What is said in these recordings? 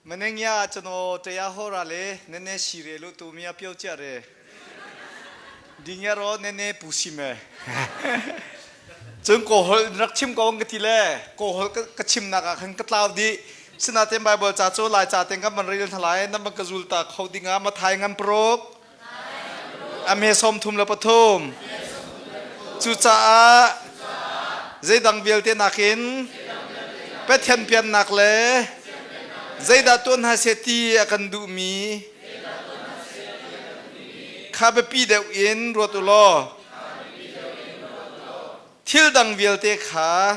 Manengya chano taya hora le nene shire lu tu mia pio chia re. Dingya ro nene pusi me. Cun ko hol rak chim ko ka ti le ko hol ka chim nak ah khan ka tlau di. Sinaten Bible ca cu lai ca ten kan van rel thalai nan ban ka zul ta kho dinga mathai ngan prok. Ame som thum le pathum. Cucaah zeidang vialte nakin Pathian piannak le zeidah tuan hna seh ti a kan duhmi kha biapi deuh in ruat u law thil dang vialte kha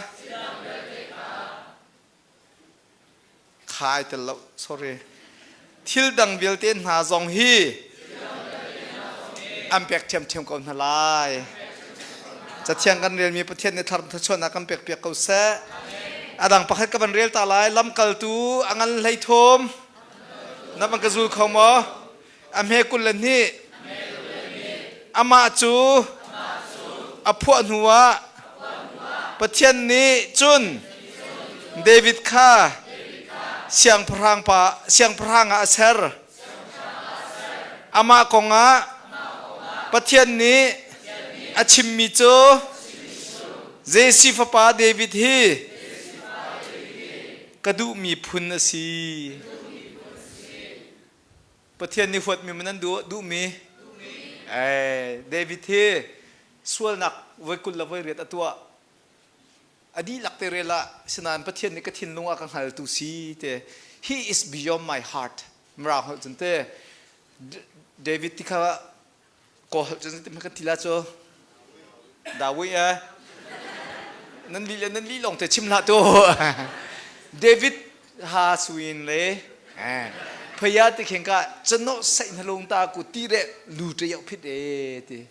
Kha ai tel lo, sorry. Thil dang vialte hna zong hi an pek ṭhiamṭhiam ko hna lai. Cathiang kan relmi Pathian nih thlarm thluachuahnak kan pek piak ko seh. A dang pakhat ka van rel ta lai. Lamkaltu a ngan hlei thum. Na van ka zul kho maw? A hme 22. Amah cu a phuah hnuah Pathian nih cun David kha siangpahrang pa siangpahrang ah a ser. Amah kongah Pathian nih a chimmi cu Jesse fapa David hi ka duhmi phun a si. Pathian nih huatmi man an duhmi David hi sualnak voi 20 le voi 8 a tuah. A dihlak te rel ah sinain Pathian nih ka thinlung ah ka hngaltu si te. He is beyond my heart. Mirang holh cun te David ti kha Kawl holh cun zeitin kan ti la cu Dawi eh nan lih le nan lih lawng te chim hlah tu David ha suin le phaya ti khen ka chano sai na lung ta ku ti re lu te yau phit e ti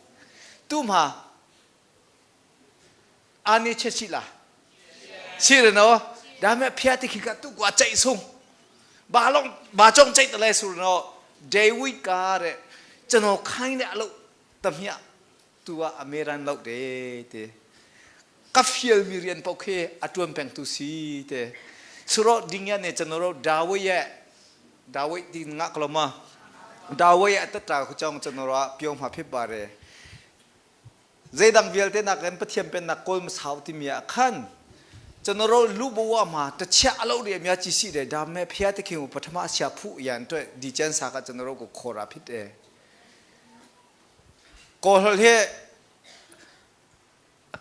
tu ma ani che chi la si re no da me phia ti khi ka tu kwa chai sung ba long ba chong chai ta le su no David ka re chano khai ne alo tamhia tu a ameran lo de te ka fial mi rian pau khe atuan peng tu si te suro dingya ne chano ro David ye David din nga kloma David ya ta ta khu chong chano ro piong ma phip ba re Zeidang vialte nakin Pathian pennak kawl masau timi ah khan chanaro lu bawa ma ta chia alo ri mya chi si de dam me phia te khing pathama sia phu yan to di chen sa ka chanaro ko khora phit e ko hol he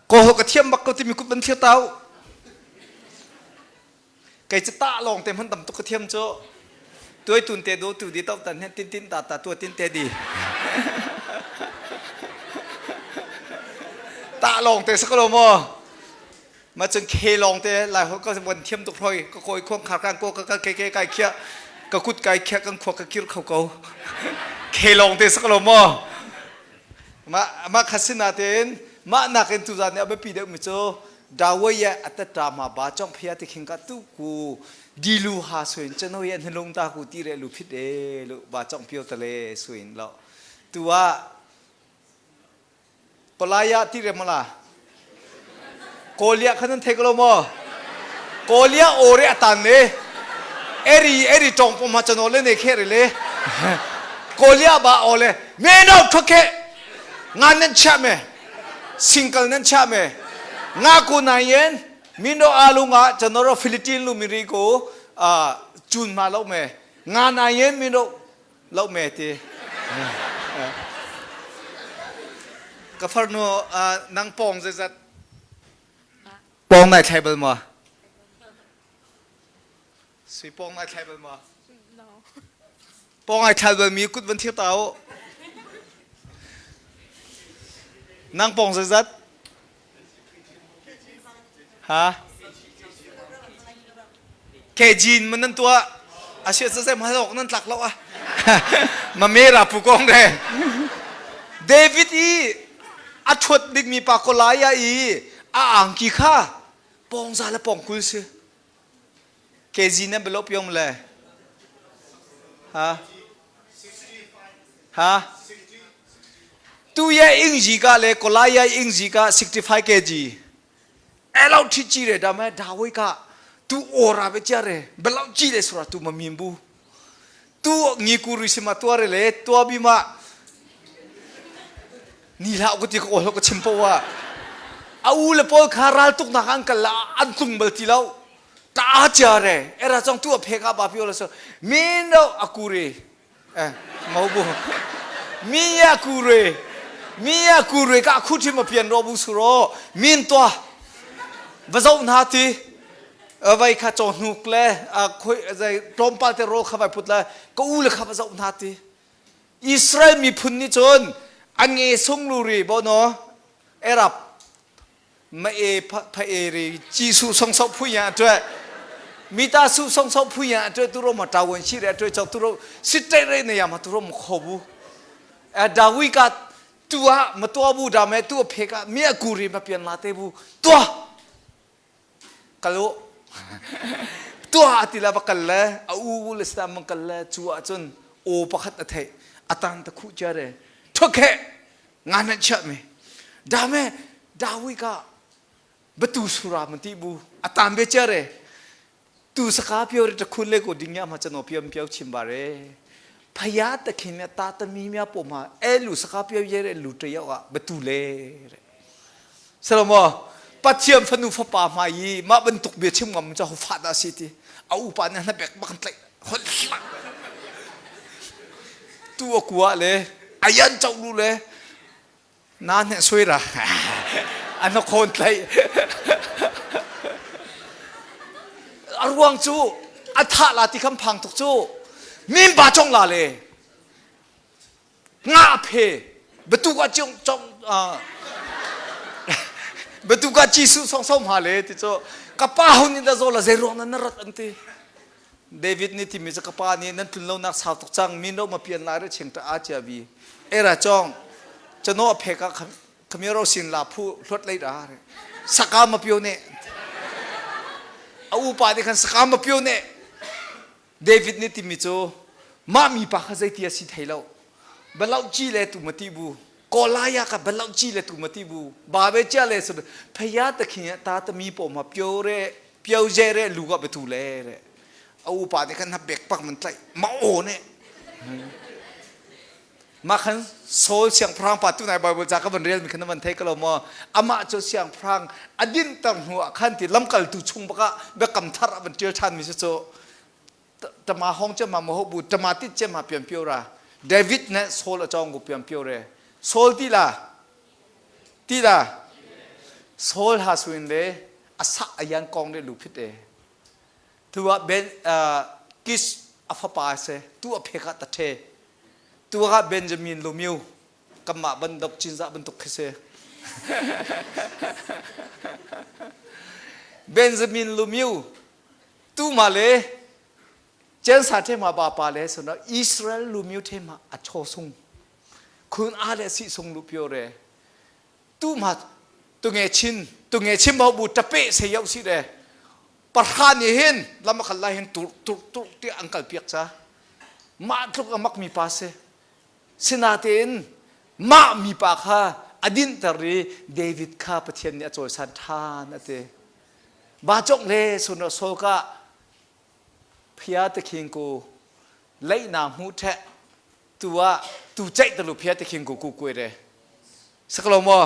ko ho ka thiam bak ko timi kut ban thir tau kai cha ta long te man tam tuk ka thiam cho tuai tun te do tu di tau tan he tin tin ta ta tua tin te di ta long te sakalo mo ma chun khe long te lai ho ka bon thiam tuk hroi ka koi khong khar kan ko ka ka ke ke kai khia ka kut kai khia kan khua ka kir khau ko khe long te sakalo mo ma ma khasina ten ma nakin tu zan ne abapi deuh mi chu dawaya atata ma ba chong phia ti khing ka tu ku dilu ha suin chano ye hnlung ta ku ti re lu phit e lu ba chong pio tale suin lo tuwa kolaya ti re mala kolia khanan thek lo mo kolia ore atan ne eri eri tong pom ha chano le ne khe re le kolia ba ole me no thokhe ngan nan cha me single nan cha me nga ku na yen mino alu nga chanoro philippine lu miri ko chun ma lo me nga na yen mino lo me ti ka farnu nang pong zat pong nai thlai bal ma sui pong nai thlai bal ma pong ai thlai bal mi kut van thir tao nang pong zat ha kg man nan tua asia sa ma ok nan tlak lo a ma me ra pu kong re David i a thuat bik mi pa kolaya i a angki kha pong za le pong kul si kg nan belo pyong le ha ha tu ye ingji ka le kolaya ingji ka 65 kg အဲ့လောက်ထိကြည့်တယ်ဒါပေမဲ့ဒါဝိတ်က तू အော်ရာပဲကြားတယ်ဘယ်လောက်ကြည့်လဲဆိုတာ तू မမြင်ဘူး။ Tu ngi ku ri sima tuare le tua bi ma ni hlah ku ti ka awl ka chim po wa. A u le pawl kha ral tuk nak an kal la an tlung bal ti lo. Ta chia re era chong tu a phe ka ba pio la so min do akuri eh mau bu mi ya ku re mi ya ku re ka khu thi ma pian ro bu su ro min to va zo na ti vai kha cho hnuk le khoi zai tlawmpal te ro kha vai put la ka u le kha va zo na ti Israel miphun nih cun an nge sung lu ri bo no erap ma e pha e ri chi su song sok phu ya twe mi ta su song sok phu ya twe tu ro ma ta won shi re twe chok tu ro sit te re ne ya ma tu ro ma kho bu a dawi ka tua ma tua bu da me tu phe ka mi a ku ri ma pian la te bu tua kal u tua ti la va kal le a u le sta mang kal le chu ah cun o pakhat a theih a tang ta khu cha re thok he nga nan chia mi da me dawi ka batu sura man ti bu a tam be cha re tu saka pyo re ta khun le ko ding ya ma chano piam piao chim ba re phaya ta khin ya ta ta mi mya po ma e lu saka pyo ye re lu te yaw a batu le re Salomo Pathian fanu fapa hmai i mah bantuk bia chim ngam cu fa dah si ti a upa nih hnabek bak tlaih holh hlak tu a kua le ayan cho lu le na hne sui ra an khawn tlaih a ruang cu a thah la ti kham phang tuk cu min ba chong la le nga phe batu ka chiong chong batu ka chi su song song ha le ti cho ka pa hun ni da zo la zei ruang nan rat an ti David ni ti mi cha ka pa ni nan tlun lo nak sau tuk chang mi no ma pian la re cheng ta a chia bi era chong chano phe ka khamero sin la phu hlot lei ra re saka ma pio ne a u pa ni khan saka ma pio ne David nih timi cu mah mipa kha zeiti a si thei lo. Balau ci le tu ma ti bu. Kolaya ka balau ci le tu ma ti bu. Ba be chia le sub phaya ta khinya ta ta mi po ma pyo re pyo je re lu ka betu le re. A upa te khan na bek pak man tlai ma o ne. Mah khan Saul siangpahrang pa tunai Bible ca ka van rel mi khan van thei ka lo maw amah cu siangpahrang a dinter hnu ah khan ti lamkaltu chung bak ah biakam thar a van ṭial ṭhan mi si cu tama hong che ma mo bu tama tit che ma pian pio ra David ne Saul a chong gu pian pio re Saul ti la ti la Saul ha suin le asa ayan kong le lu phit e tu ah Ben Kish a fapa se tu a pheka ta the Tu ah Benjamin Lumiu kanmah bantuk Cinzah bantuk khi si. Benjamin Lumiu tu ma le Censa the ma ba pa le suna Israel Lumiu the ma a cho sung khun a le si sung lu pio re tu ma tu nge chin tu nge chim bo bu tape se yau si re parha ni hin lama khal lai hin tur tur tur ti angkal piak cha mah tluk a mak mi pa si sinatein mah mi pa kha a dinhter i David kha Pathian nih a cawisan ṭhan a ti ba cong le sun Saul ka phia te khing ku leihna hmu ṭheh tu ah tu ceih talu phia te khing ku ku kuai re saklo maw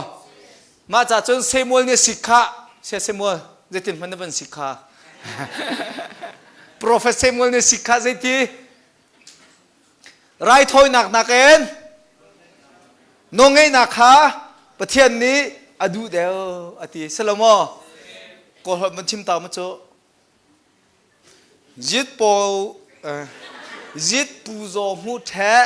mah ca cun Samuel nih sik kha sia Samuel zeitin hman na van sik kha Prophet Samuel nih sik kha zeiti raithawinak nakin nawlngeihnak kha Pathian nih a duh deuh a ti silo maw Kawlholh man chim ta ma cu Zit paw zit pu zaw hmu ṭheh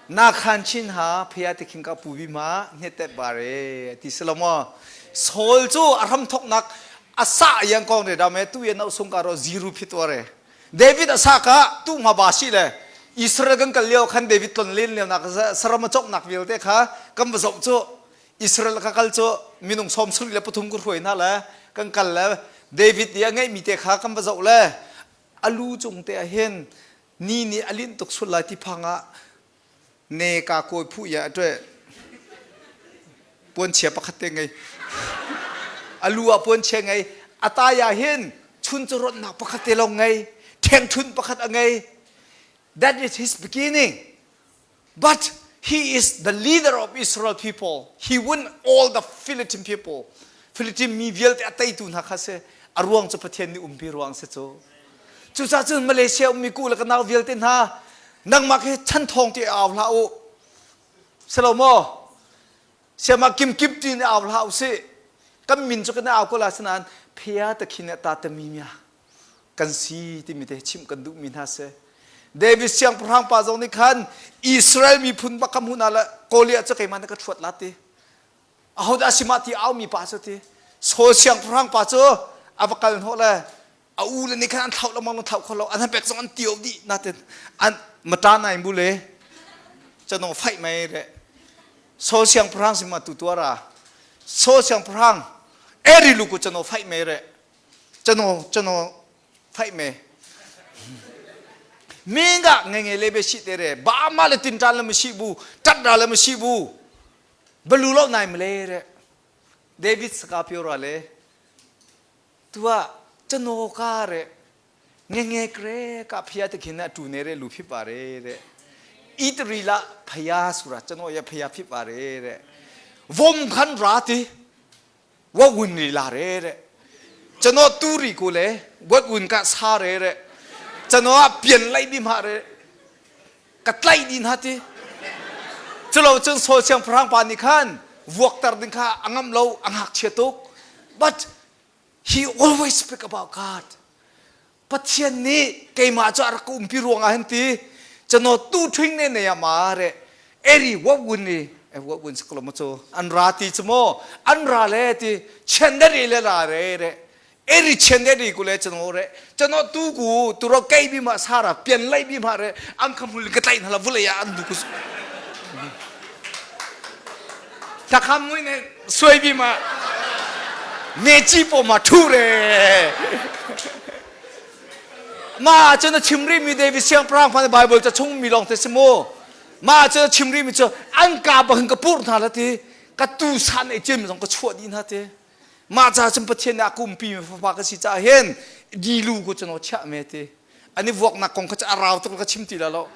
na khan chin ha phia ti khing ka pu bi ma hnet bare ti silo maw Saul cu a hram thoknak a sa yang kong re da me tu ye no sung ka ro zero phit ware David a sa ka tu ma ba si le Israel kan kal lio khan David tlon len lio nak saram a chok nak vialte kha kan va zoh cu Israel ka kal cu minung 73 ka hruai hna le kan kal le David i a ngeihmi te kha kan va zoh le a lu cung te ah hin ni nih a linh tuk sul lai ti phang ah ne ka kawi phu ya a ṭueh puanchia pakhat te ngei a lu ah puanchia ngei a tai ah hin chun cu ronhnak pakhat te lawng ngei ṭhengṭhun pakhat a ngei. That is his beginning. But he is the leader of Israel people. He won all the Philistine people. Philistine mi vialte a teitu hna kha si. A ruang cu Pathian nih umpi ruang si cu. Cucaah cun Malaysia ummi ku le ka nau vialte hna nangmah khi chan thawng ti au hlah u. Selo maw? Siamah kim kim ti in au hlah u sih. Kan min cu kan au ko la sinain phia ta khin ta ta mi mia kan si timi te chimh kan duhmi hna si. David siangpahrang pa zong nih khan Israel miphun bak ka hmuh hna le Goliath cu keimah na ka ṭhuat la ti. Ahodah si mah ti aumi pa cu ti. Saul siangpahrang pa cu a va kal hnawh le a u le nih khan an thlauh lengmang thlauh kho lo an han pek zong an tio dih natin an mata nai mu le canong faih mai re Saul siangpahrang si ma tu tuara Saul siangpahrang eri lu ku cano faih mai re cano cano faih me minga nge nge le be si te re ba ma le tin tan le ma si bu tat ra le ma si bu balu lo nai mle re David saka pio ra le tua cano ka re nge nge kre ka phia te khin a tu ne re lu phi pa re re itri la phaya sura cano ya phaya phi pa re re vom khan ra ti wa wun ri la re re chano tu ri ku le wat wun ka sa re re chano a pian lai bi ma re ka tlai din ha ti chulo chun sol siang phrang pa ni khan vuak tar ding kha angam lo angak chia tuk but he always speak about God Pathian nih keimah cu a rak ka umpi ruangah hin ti cano tu ṭhing ne ne ma re eri wap wun ni e wap wun saklo ma cu an ra ti cu mo an ra le ti chen de ri le ra re re eri chen de ri ku le cano re cano tu ku tu ro kei bi ma sara pian lai bi ma re ang khamul ka tlai na la vulei an du ku Thakam mui ne suai bi ma ne chi po ma thu re. Ma cun a chim rih mi David siangpahrang phan Bible ca chung mi lawng te si mu. Ma cun a chim rih mi cu an ka bang ka pur hna la ti ka tu san ei cim zong ka chuah dih hna ti. Mah ca cun Pathian nih a kumpi mi fapa ka si caah hin dilu ko cun chiah me ti. Ani vuaknak kong kha cu a rau tuk ka chim ti la lo.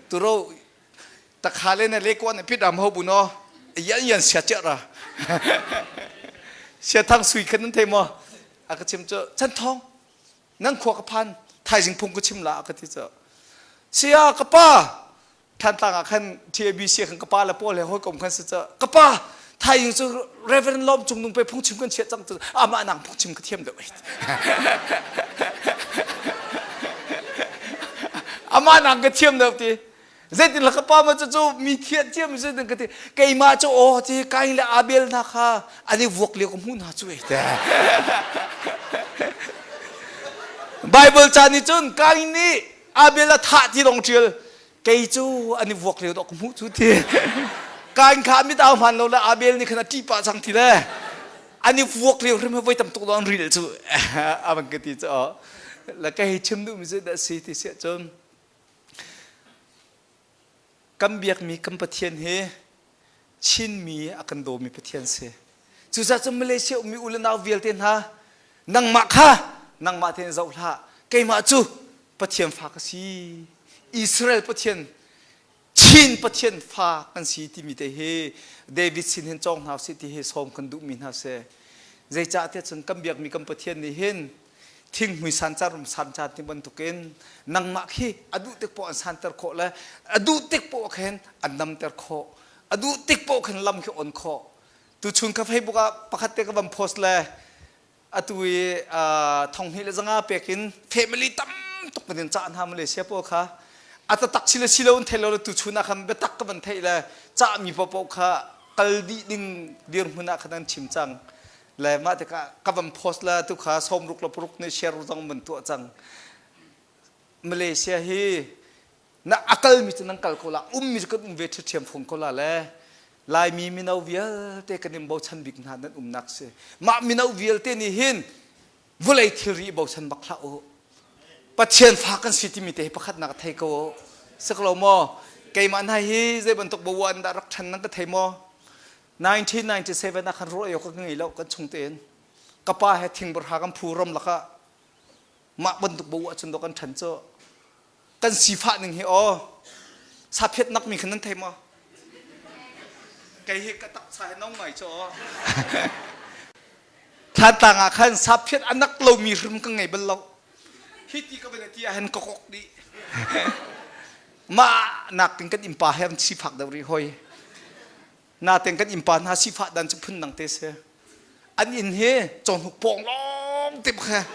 Turo Takha le na le kuan pit ram ho bu no yan yan sia chia ra sia thang sui khan nan thei mo a ka chim chu chan thong nan khua ka phan thaizing phung ka chim la ka ti chu sia ka pa thantlang ah khan TABC khan ka pa le pawl he hoi kom khan si chu ka pa thaizing chu Reverend Lom Cung Nung pe phung chim kan chia cang chu ama nang phung chim ka thiam deuh ama nang ka thiam deuh ti Zeitin la ka pa ma cu cu mi thiah ciam si ka ti keimah cu aw ti Kain le Abel hna kha an i vuak lio ka hmuh hna cu ei te. Bible ca nih cun Kain nih Abel a thah ti dong ṭial kei cu an i vuak lio dok ka hmuh cu ti. Kain kha mit au hman lo le Abel nih khan a ṭih pah cang ti le an i vuak lio hrim voi tam tuk an ril cu a van ka ti cu la ka hei chim duhmi cu dah si ti siah cun Kan biakmi kan Pathian hi Chinmi a kan dawmi Pathian si. Cucaah cun Malaysia ummi u le nau vialte hna nangmah kha nangmah tein zoh hlah. Keimah cu Pathian fa ka si. Israel Pathian Chin Pathian fa kan si timi te hi David sin hin cawng hna usih ti hi sawm kan duhmi hna si. Zeicahtiah cun kan biakmi kan Pathian nih hin thinghmui sancar rum sancar ti bantukin nangmah khi a duh tik poah an santer khawh le a duh tik poah khin an namter khawh a duh tik poah khin lam khi on khawh tuchun ka Facebook ah pakhat te ka van post le atu i thonghnih le zanga pek in family tam tuk kan in cah hna Malaysia pawl kha a tatak si le si lo in thei lo le tuchun ah khan biatak ka van theih le cah mi paohpaoh kha kal dih ding dirhmun ah khan an chim cang le mah tikah ka van post la tu kha sawmruk le paruk nih share zong van tuah cang Malaysia hi na akal mi cu nan kal ko la um mi cu kan um ve ṭhiam fung ko la le Laimi mino vialte kan in bochan bik hna nan umnak si mah mino vialte nih hin vulei thilri bochan bak hlah u Pathian fa kan si timi te hi pakhatnak thei ko u siklo maw keimah hna hi zei bantuk bawan dah rak ṭhan nan ka thei maw 1997 ah khan ruah awk ka ngei lo kan chung tein ka pa he thingbarha kan phu ram lakah mah bantuk bo ahcun dawh kan ṭhan cu. Kan sifah ning hi aw saphiat nak mi khan nan thei maw? Kei hi ka taksa hi no ngai cu aw. Thlantlang ah khan saphiat a nak lomi hrim ka ngei bal lo. Hi ti ka van ti ah hin ka kok dih. Mah nakin kan innpa he an sifak deuh rih hoi. Naten kan innpa hna sifah dan cu phun dang te si. An inn hi cawhnuk pawng lawng te kha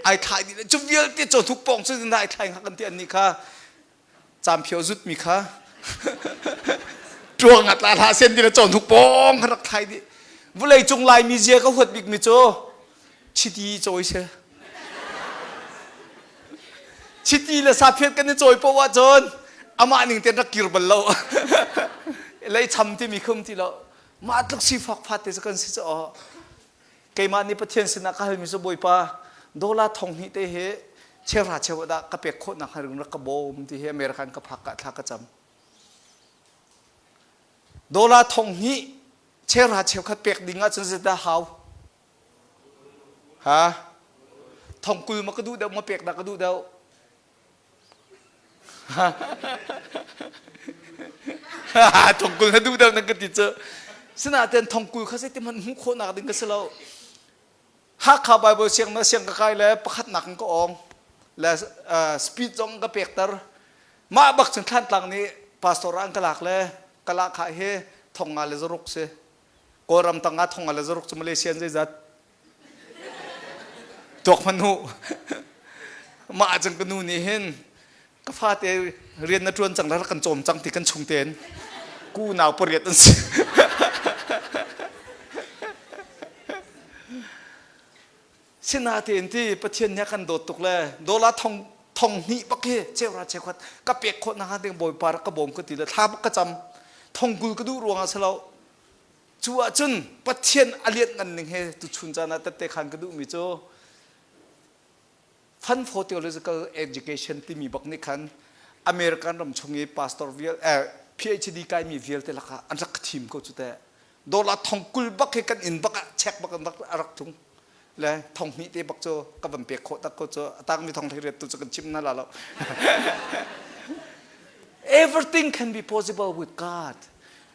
ai thlai dih cu vialte cawhnuk pawng cu ai thlai hnga kan ti an nih kha camphio zut mi kha tuang ah tla hlah sen ti le cawhnuk pawng kha rak thlai dih. Vulei cung Laimi zia ka huat bik mi cu chiti cawi si. Chiti le saphiat kan i cawi poah ahcun amah ning tein rak kir bal lo. Lei cham timi khum ti lo. Mah tluk sifak fat te cu kan si cu aw. Keimah nih Pathian sinah ka halmi cu Bawipa dollar thong hnih te hi cheuhra cheu dah ka pek khawh nak hnga rak ka bawm ti hi American ka phak ka thla ka cam. Dollar thong hnih cheuhra cheukhat pek ding ahcun zeidah hau? Ha? Thongkul ma ka duh deuh ma pek dah ka duh deuh? Thongkul na duh deuh na ka ti cu. Sinain thongkul kha zeitin hmanh hmuh khawhnak ding ka si lo. Hakha Bible siang na siang ka kai le pakhatnak in ka ong le speed zong ka pekter. Mah bak cun Thlantlang nih pastor ah an ka lak le ka lahkhah hi thong nga le zaruk si. Kawlram tangah thong le zaruk cu Malaysia in zeizat tuak hmanh u. Mah cun ka nu nih hin ka fate rian na ṭuan cang le rak kan cawm cang ti kan chung tein ku nau pariat an si. Sinain ti Pathian nih a kan dawt tuk le dollar thong thong hnih bak hi cheura cheukhat ka pek khawh nakhnga ding Bawipa rak ka bawm ka ti le thla bak ka cam thong kul ka duh ruangah si lo cu ahcun Pathian a lianh ngan ning he tuchun caan ah tette khan ka duhmi cu Fund for Theological Education timi bak nih khan American ram chung i pastor vial eh, PhD kaimi vialte lakah an rak thim ko cu teh dollar thong kul bak hi kan inn bak ah check bak an rak a rak tlung le thong hnih te bak cu ka van pek khawh tak ko cu a tangmi thong hlei riat tu cu kan chim na la lo everything can be possible with God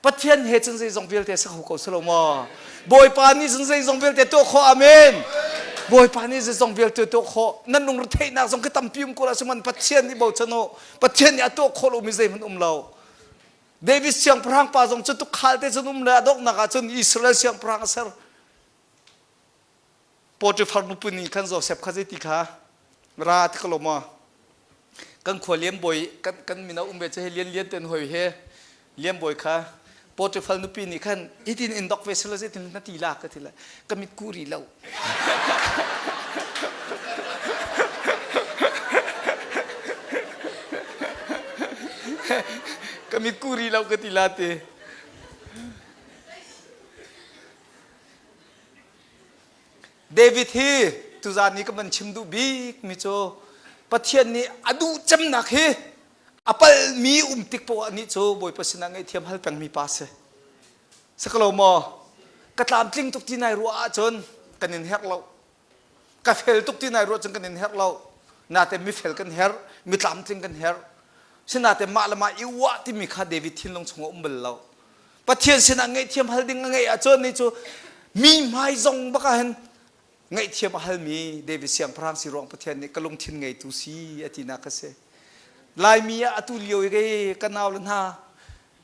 Pathian he cun zeizong vialte sa kho ko si lo maw? Bawipa nih cun zeizong vialte tuah khawh amen. Bawipa nih zeizong vialte tuah khawh. Nan lungre theihnak zong khi tampi um ko la sihman Pathian nih bochan u. Pathian nih a tuah khawh lomi zeihmanh um lo. David siangpahrang pa zong cu tukhal te cun um le a donghnak ah cun Israel siangpahrang a ser. Potiphar nupi nih khan Joseph kha zeiti kha ra ti ka lo maw kan khua lian bawi kan kan mino um ve cu he lian lian ten hoi he lian bawi kha Potiphar nupi nih khan hitin in dok ve selo zeitin na ti la ka ti la ka mit ku ri lo ka mit ku ri lo ka ti la ti David hi tuzan i ka van chim duh bikmi cu Pathian nih a duh cemnak hi a palmi um tik poah nih cu Bawipa sinah ngaihthiam hal pengmi pa si. Sakalo maw? Ka tlamtling tuk ti nai ruah ahcun kan in herh lo. Ka fel tuk ti nai ruah cun kan in herh lo. Nate mifel kan herh, mi tlamtling kan herh. Sinate mah le mah i uah timi kha David thinlung chungah um bal lo. Pathian sinah ngaihthiam hal ding a ngeih ahcun ni cu mi hmai zong bak ah hin ngaihthiam a halmi David siangpahrang si ruang Pathian nih ka lungthin ngeitu si a tinak a si. Laimi ah atu lio i ka nau le hna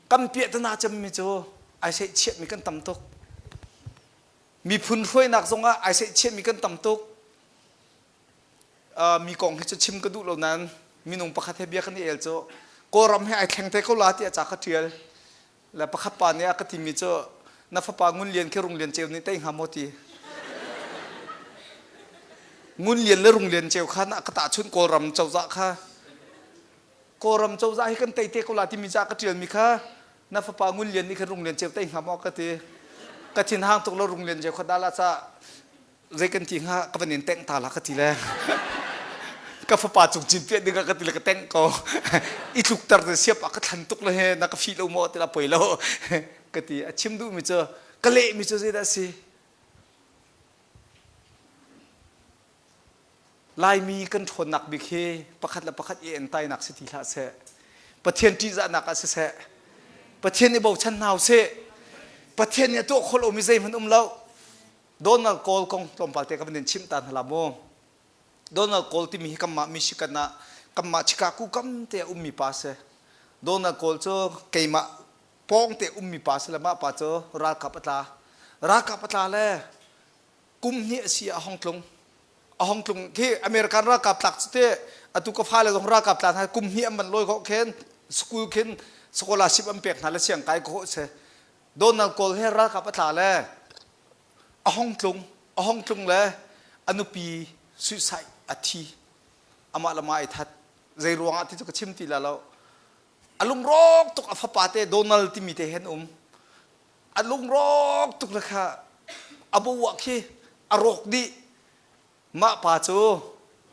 kan piahtana cemmi cu ai seihchiahmi kan tam tuk. Miphun hruainak zongah ai seihchiahmi kan tam tuk. Mi kong hi cu chim ka duh lo nain minung pakhat he bia kan i el cu Kawlram he ai thleng te ko la tiah ca ka ṭial. Le pakhat pa nih a ka timi cu na fapa Ngun Lian khi Rung Lian Ceu nih tei hnga maw ti. Ngun Lian le Rung Lian Ceu kha na ka tahchunh Kawlram cozah kha Kawlram cozah hi kan tei te ko la timi ca ka ṭialmi kha na fapa Ngun Lian nih khan Rung Lian Ceu tei hnga maw ka ti. Ka thin hang tuk lo Rung Lian Ceu kha dah la ca zei kan ti hnga ka van in tengh ta la ka ti le ka fapa cung cin piah ding ka ti le ka tengh ko i tluk ter te siap a ka thlan tuk le he na ka fi lo maw ti la poi lo ka ti a chim duh mi cu ka leh mi cu zeidah si. Laimi kan ṭhawnnak bik hi pakhat le pakhat i entainak si ti hlah seh. Pathian ṭihzahnak ah siseh. Pathian i bochan hna usih. Pathian nih a tuah khawh lomi zeihmanh um lo. Donald Kawl kong tlawmpal te ka van in chimh ta hna la mu. Donald Kawl timi hi kanmah Michigan ah kanmah Chicago kam te a ummi pa si. Donald Kawl cu keimah pawng te ummi pa si le mah pa cu ralkap a tla. Ralkap a tla le kum hnih a si ah a hong tlung. A hong tlung khi American ralkap tlak cu te atu ka fale zong ralkap tla hna kum hnih an van lawi khawh khin school khin scholarship an pek hna le siang kai khawh si. Donald Kawl he ralkap a tla le a hong tlung a hong tlung le a nupi suicide a thi amah le mah ai that zei ruangah ti cu ka chim ti la lo a lungrawk tuk a fapa te Donald timi te hen um a lungrawk tuk le kha a bo khi a rawk dih mah pa cu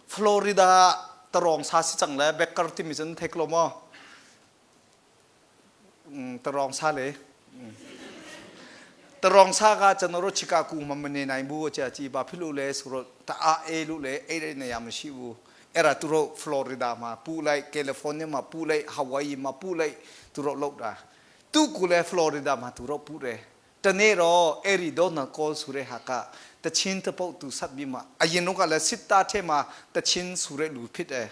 Florida tarawng sa si cang le Becker timi cun thei ko maw Tarong sa le tarong sa ka chanoro chika ku mam ne nai bu cha chi ba philu le suro ta a e lu le e re ne yam shi bu era turo Florida ma pu lai California ma pu lai Hawaii ma pu lai turo lo da tu ku le Florida ma turo pu re tane ro eri do na call sure ha ka ta chin ta po tu sat bi ma ayin ro ka le sit ta the ma ta chin sure lu phit e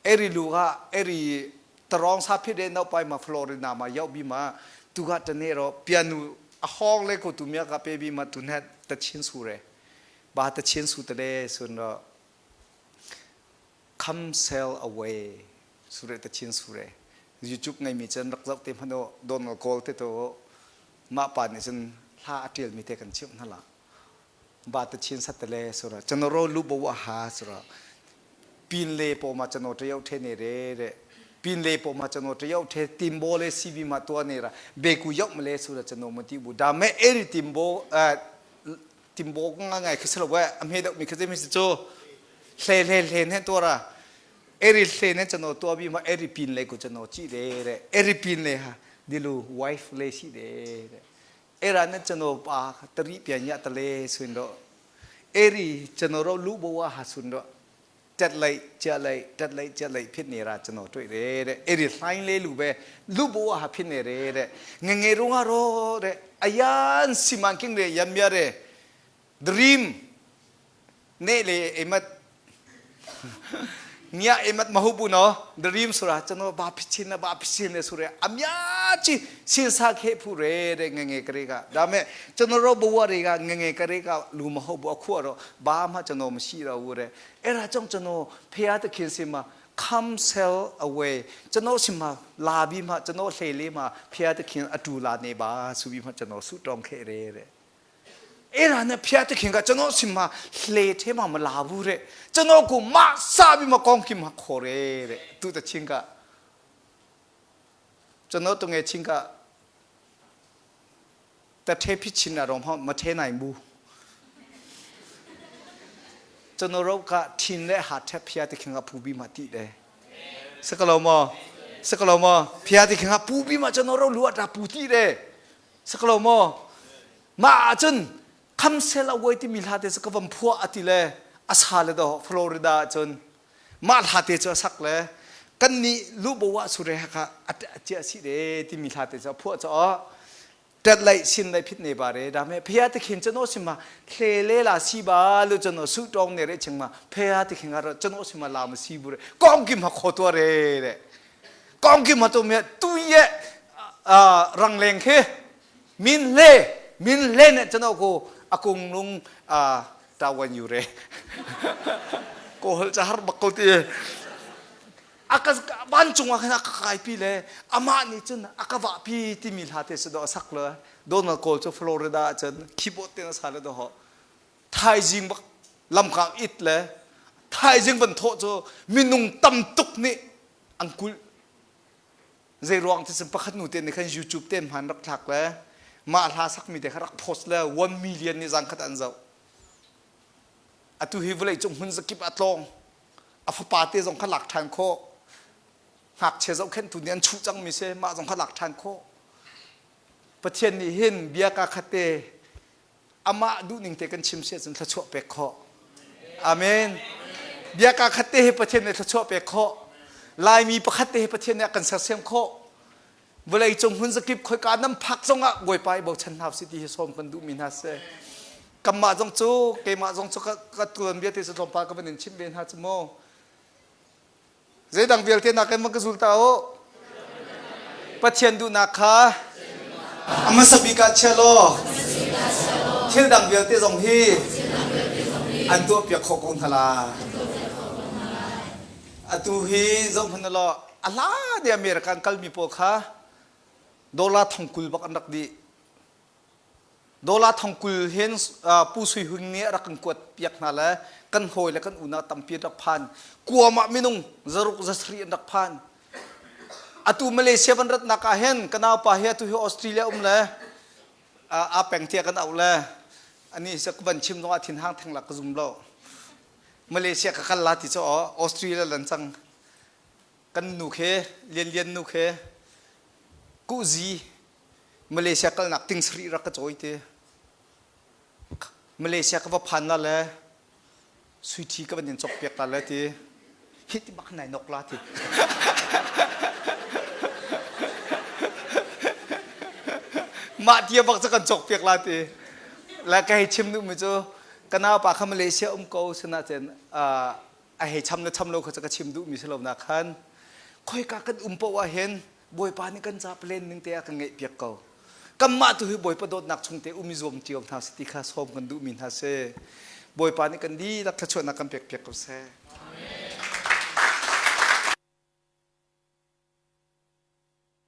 eri lu ga eri tarong sa phit e no pai ma Florida ma yau bi ma tu ga tane ro piano a hong le ko tu mya ka pe bi ma tu net ta chin sure ba ta chin su te le sun ro come sail away sure ta chin sure YouTube ngai mi chan rak zau te hmano Donald Cole te to mah pa nih cun hla a ṭialmi te kan chimh hna la ba te chin satele sura chanoro lu bo wa ha sura pin le po ma chano te yau the ne re re pin le po ma chano te yau the timbo le cv ma to ne ra be ku yok ma le sura chano ma ti bu da me eri timbo timbo nga ngai khisalo wa amhe dok mi khase mi chu hle hle hle ne to ra eri hle ne chano to bi ma eri pin le ku chano chi re re eri pin le ha dilu wife le si de re era ne chano pa tari pia nya ta le sun do eri chano ro lu bo wa ha sun do tet lai chia lai tet lai chia lai phit ne ra chano toi re re eri hlain le lu be lu bo wa ha phit ne re re nge nge ro nga ro re ayan siman king re yam ya re dream ne le emat nia emat mahubu no dream sura chano ba phichin na ba phichin ne sure amya chi sin sa khe phu re re nge nge kare ga da me chano ro buwa re ga nge nge kare ga lu ma ho bu akhu ro ba ma chano ma shi ra wu re era chong chano phya ta khin si ma come sail away chano si ma la bi ma chano hle le ma phya ta khin atu la ne ba su bi ma chano su tong khe re re အဲ့ဒါနဲ့ဖျားတခင်ကကျွန်တော်စီမှာလှေထဲမှာမလာဘူးတဲ့ကျွန်တော်ကိုမဆပြီးမကောင်းခင်မှာခေါ်တယ်တဲ့သူတချင်းကကျွန်တော်တငယ်ချင်းကတထဲဖြစ်ချင်တာတော့မထဲနိုင်ဘူးကျွန်တော်တို့ကထင်တဲ့ဟာထက်ဖျားတခင်ကပူပြီးမှတည်တယ်စကလုံးမစကလုံးမဖျားတခင်ကပူပြီးမှကျွန်တော်တို့လူအတာပူတည်တယ်စကလုံးမ Mah ahcun khamsel a uai timi hla te cu ka van phuah a ti le a sa le do Florida ahcun mah hla te cu a sak le kan nih lubo ah sure haka a cia si de timi hla te cu a phuah caah tet lai sin lai phit ne ba re da me phia te khin chano sima hle le la si ba lu chano su tong ne re ching ma phia te khin ar chano sima la ma si bu re kong kim ha kho to re re kong kim ha to me tu ye rang leng khe Min hle min hle ne chano ko akung lung a tawan yu re ko hol cha har bak ko ti aka ban chung ah khan aka kai pi le amah nih cun aka va pi timi hla te su do sak le Donald Cole cu Florida ah cun keyboard te na sa le do ho thaizing bak lamkang it le thaizing van thawh cu minung tam tuk nih an kulh Zei ruang ti cun pakhat nu te nih khan YouTube te hman rak thlak le mah hla sakmi te kha rak post le 1 million nih zang khat an zoh. Atu hi vawlei cung hmun zakip a tlawng. A fapa te zong kha lak ṭhan khawh. Ngakchia zohkhenhtu nih an chuh cangmi si mah zong kha lak ṭhan khawh. Pathian nih hin bia ka khat te amah duhning te kan chim si ahcun thluachuah pek khawh. Amen. Biaka khat te hi Pathian nih thluachuah pek khawh. Laimi pakhat te hi Pathian nih a kan sersiam khawh. Vawlei cung hmun zakip khoika nan phak zongah Bawipa i bochan hna usih ti hi sawm kan duhmi hna si. Kanmah zong cu keimah zong cu ka tuan vialte cu tlawmpal ka van in chimh ve hna cu mu. Zeidang vialte nakin van ka zul ta u. Pathian duhnak kha a hmasa bik ah chia law thil dang vialte zong hi an tuahpiak khawh ko hna la. Atu hi zohhmanh law a hlan i America an kalmi pawl kha dollar thong 20 bak an rak dih. Dollar thong 20 hin Pu Sui Hung nih a rak kan kuat piak hna le kan hawi le kan unau tampi an rak phan. Kuam ah minung zaruk zasarih an rak phan. Atu Malaysia van ratnak ah hin ka naupa hi atu hi Australia um le aa peng tiah kan auh le ani ka van chim zongah thinhang theng lak ka zum lo. Malaysia ka kal la ti cu Australia lan cang kan nu khe Lian Lian nu khe kuhzi Malaysia kalnak ting sarih rak ka cawi te Malaysia ka va phan la le sui ka van in cawk piak ta le ti hi ti bak nai nok la ti mah tia bak cu kan cawk piak la ti la ka hei chim duhmi cu ka naupa kha Malaysia um ko sinah cun a hei cham le cham lo kha cu ka chim duhmi si lo na khan khoika kan um paoh ah hin Bawipa nih kan ca plan ning te a kan ngeih piak ko kanmah tu hi Bawipa dawtnak chung te um i zuam cio hna si ti kha sawm kan duhmi hna si Bawipa nih kan dihlak thluachuahnak kan pek piak ko seh.